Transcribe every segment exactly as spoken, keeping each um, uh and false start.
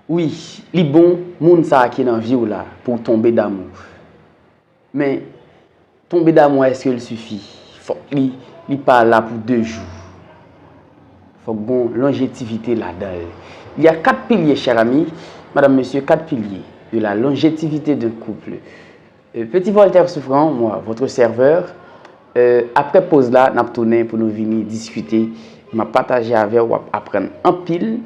Wi, li bon, moun sa a ki nan vi w la, pou w tonbe damou. Men, tonbe damou a, èske l sifi? Fòk li, li pa la pou de jou. Fòk gon lonjetivite ladan l. Il y a quatre piliers, cher ami, madame, monsieur, quatre piliers de la longétivité d'un couple. Euh, Petit Voltaire Souffrant, moi, votre serveur. Euh, apre poz la, n ap tounen pou nou vini diskite. M ap pataje avè w, w ap aprann anpil.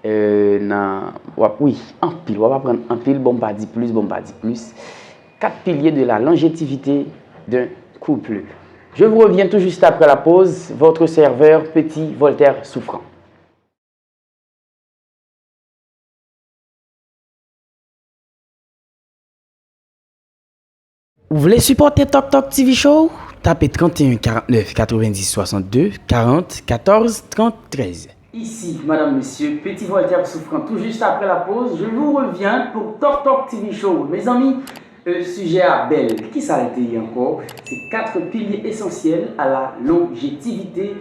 Euh, nan, w ap, wi, anpil. W ap aprann anpil. Bon, m pa di plis, bon, m pa di plis. Quatre piliers de la longétivité d'un couple. Je vous reviens tout juste après la pause. Votre serveur, Petit Voltaire Souffrant. Ou vle sipòte Tok Tok T V Show? Tape trente et un quarante-neuf quatre-vingt-dix soixante-deux quarante quatorze trente-treize. Ici, madame, monsieur, Petit Voltaire Souffrant, tout juste après la pause, je vous reviens pour Tok Tok T V Show. Mezanmi, euh, sijè a bèl. Kisa l te ye ankò? Se quatre piliers essentiels à la longétivité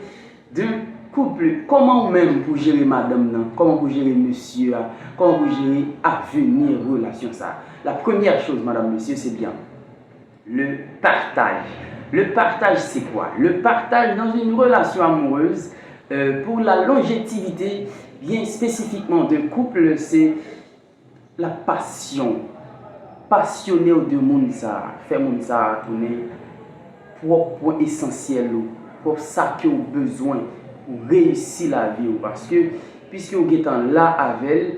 d'un couple. Kòman ou menm pou jere madanm nan? Kòman pou jere mesye a? Kòman pou jere avenir relasyon sa? La première chose, madame, monsieur, c'est bien le partage. Le partage, c'est quoi? Le partage dans une relation amoureuse, euh, pour la longétivité, bien spécifiquement d'un couple, c'est la passion. Pasyone w de moun sa a, fè moun sa a tounen pwòp pwen esansyèl ou, pwòp sa ke w bezwen pou reyisi lavi w. Paske, piske w gentan la avè l,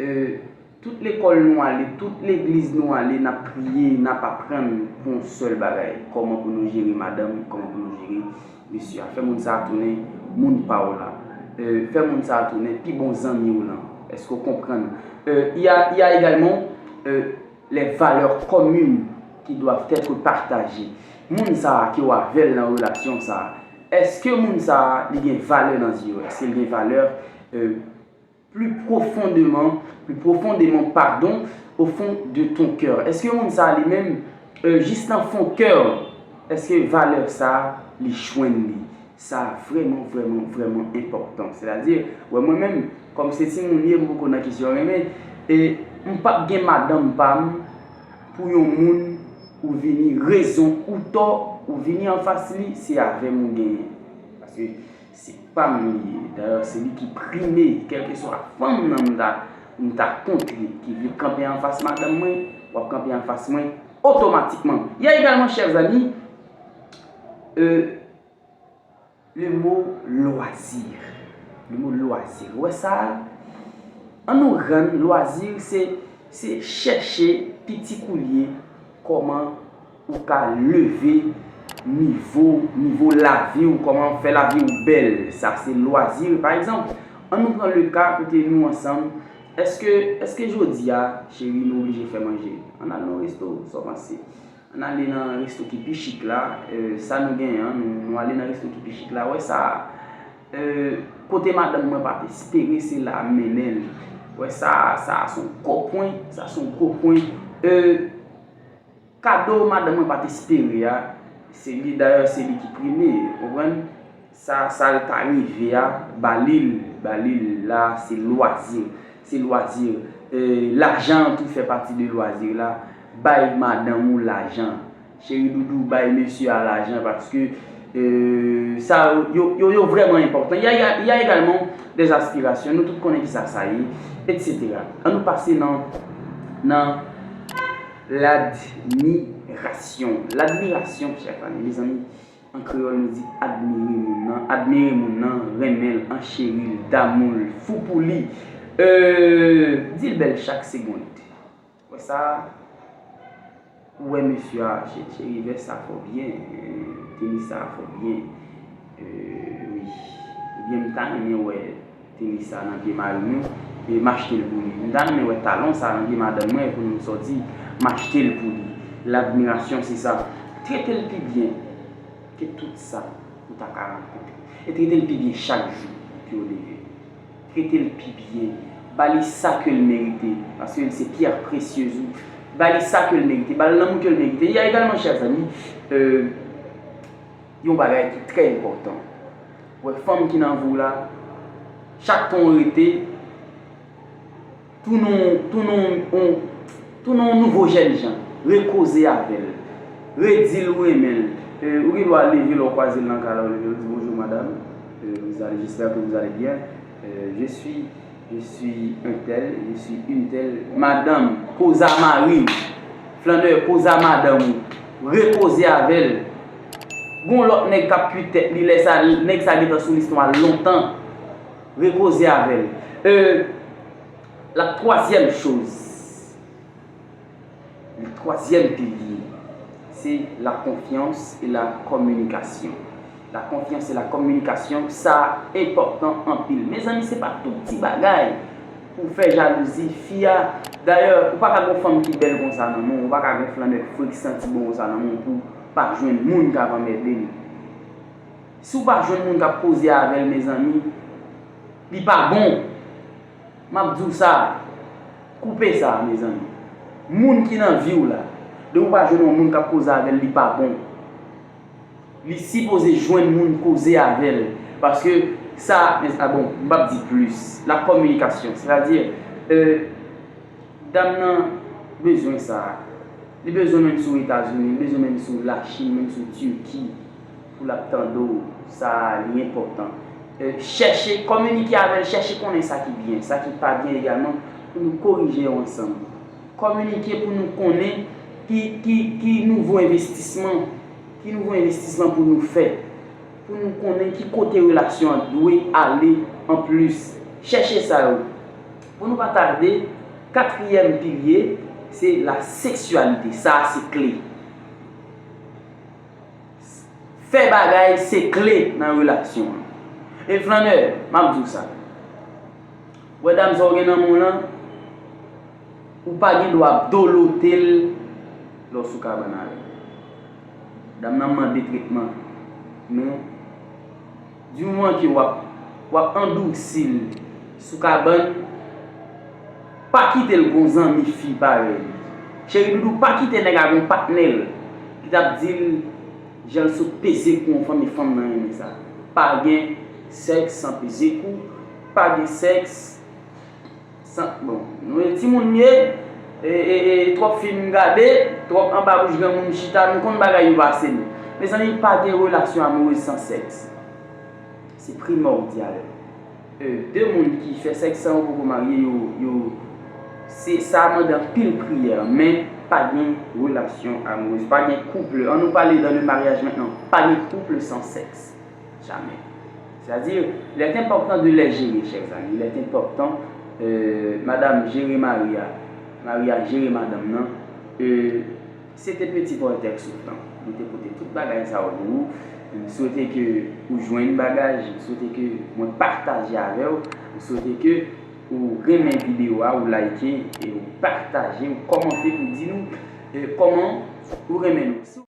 euh, tout lekòl nou ale, tout legliz nou ale, n ap priye, n ap aprann pou yon sèl bagay, kòman pou nou jere madanm, kòman pou nou jere mesye a. Fè moun sa a tounen moun pa w la. Euh, fè moun sa a tounen pi bon zanmi w lan. Èske w konprann? Euh, il y a, il y a également, euh, les valeurs communes qui doivent être partagées. Moun sa a ke w avè l nan relasyon sa a, èske moun sa a li gen valè nan zye w? Èske l gen valè, euh, plus profondément, plus profondément, pardon, au fond de ton cœur? Èske moun sa a li menm, euh, jis nan fon kè w, èske valè sa a li jwenn li? Sa vrèman, vrèman, vrèman enpòtan. Sètadi, wè mwen menm, kòm se timoun m ye, m poko nan kesyon renmen, e m p ap gen madanm pa m pou yon moun ou vini rezon ou tò, ou vini anfas li, se avè m ou genyen. Paske se pa m li ye. Dayè, se li ki prime, kèlkeswa fanm nan m ta, m ta kontre, ki vle kanpe anfas madanm mwen, w ap kanpe anfas mwen otomatikman. Il y a également, chers amis, euh, le mot loisir. Le mot loisir. Ou wè sa a? An nou rann loisir, se, se chèche piti koulye kòman ou ka leve nivo, nivo lavi w, kòman fè lavi w bèl. Sa se loisir. Pa egzanp, an nou pran le ka kote nou ansanm. Èske, èske jodi a, cheri, nou oblije fè manje? Ann al nan yon resto, sa w panse? Ann ale nan resto ki pi chik la, euh, sa nou genyen an, nou, nou ale nan resto ki pi chik la, wè sa, euh, kote madanm mwen pa t espere, se la m mennen l. Wè sa, sa se yon gwo pwen, sa se yon gwo pwen. Euh, kado madanm mwen pa t espere a, se li, dayè, se li ki premye, ou konprann? Sa, sa l ta rive a, ba li l, ba li l. La, se lwazi. Se lwazi. E, lajan an tou fè pati de lwazi la. Bay madanm ou lajan. Cheri doudou, bay mesye a lajan paske, e, sa yo, yo, yo vrèman enpòtan. Il y a, il y a, il y a également des aspirations. Nou tout konnen kisa sa ye, et cetera. Ann nou pase nan, nan l'admiration. L'admiration, chè zanmi, mezanmi, an kreyòl, nou di admire moun nan. Admire moun nan, renmen l, ancheri l, damou l, fou pou li. Euh, di l bèl chak segonn. Wè sa, ou wè mesye a, chè, cheri, vès sa fè w byen, euh, tenis sa fè w byen. Euh, wi. Ebyen, m ta renmen wè tenis sa nan pye mari m, e m achte l pou li. M ta renmen wè talon sa nan pye madanm mwen pou nou sòti, m achte l pou li. Ladmirasyon, se sa. Trete l pi byen ke tout sa ou ta ka rankontre. E trete l pi byen chak jou ke w leve. Trete l pi byen. Ba li sa ke l merite, paske l se pierre précieuse ou. Ba li sa ke l merite. Ba l lanmou ke l merite. Il y a également, chers amis, euh, yon bagay ki trè enpòtan. Wè, fanm ki nan vi w la, chak tan w rete, Tounen on, tounen on, on, tounen on nouvo jènjan. Rekoze avè l. Redi l ou renmen l. E, ou gen dwa leve lè w kwaze l nan kay la, ou leve l, ou di, "Bonjou, madame. E, vous allez, j'espère que vous allez bien. E, je suis, je suis un tel, je suis une telle." Madanm, koze a mari w. Flannè, koze a madanm ou. Rekoze avè l. Gon lòt nèg k ap kuit tèt li, lè sa, nèg sa gentan sou lis nou a lontan. Rekoze avè l. E, la twazyèm choz, le twazyèm pilye, se la konfyans e la kominikasyon. La konfyans e la kominikasyon, sa enpòtan anpil. Mezanmi, se pa tout ti bagay pou fè jalouzi fi a. Dayè, ou pa ka gon fanm ki bèl konsa nan men w, ou pa ka gon flannè fre ki santi bon konsa nan men w pou pa jwenn moun k ap anmède l. Si w pa jwenn moun k ap koze avè l, mezanmi, li pa bon. M ap di w sa, koupe sa, mezanmi. Moun ki nan vi w la, depi w pa jwenn yon moun k ap koze avè l, li pa bon. Li sipoze jwenn moun koze avè l. Paske sa, men, a bon, m p ap di plis. La kominikasyon, sètadi, e, dam nan bezwen sa. Li bezwen menm si w Etazini, li bezwen menm si w Lachin, menm si w Tiki, pou l ap tande w, sa li enpòtan. E, chèche kominike avè l, chèche konnen sa ki byen, sa ki pa byen egalman, pou nou korije yo ansanm. Kominike pou nou konnen ki, ki, ki nouvo envestisman, ki nouvo envestisman pou nou fè, pou nou konnen ki kote relasyon an dwe ale anplis. Chèche sa yo. Pou nou pa tade, katriyèm pilye, se la seksyalite. Sa a se kle. Fè bagay se kle nan relasyon an. E flannè, m ap di w sa. Wè dam sa w gen nan men w lan, ou pa gen dwa ap dolote l lè w sou kabann avè l. Dam nan mande tretman. Men, di moman ke w ap, w ap andousi l sou kabann, pa kite l gon zanmi fi parèy li. Cheri doudou, pa kite nèg la gon patnè l ki t ap di l jan l sot peze kou yon fanm, e fanm nan renmen sa. Pa gen sèks san peze kou, pa gen sèks san, bon, nou e timoun m ye, e, e, e, twòp fim m gade, twòp anba bouch granmoun m chita, nou konn bagay yo pase nou. Mezanmi, pa gen relasyon amourez san sèks. Se primòdyal. E, de moun ki fè sèks san yo poko marye, yo, yo, se, sa mande anpil priyè, men pa gen relasyon amourez, pa gen koup. Ann nou pale dans le mariage maintenant. Pa gen koup san sèks. Jamè. C'est-à-dire, il est important de les gérer, chers amis. Il est important, euh, madam jere mari a, mari a jere madanm nan. Euh, se te peti pòtèk sou tan. Nou te pote tout bagay sa yo pou ou. M swete ke ou jwenn bagaj, m swete ke mwen pataje avè w, m swete ke ou renmen videyo a, ou like e ou pataje, ou kòmante pou di nou, euh, kòman ou renmen nou.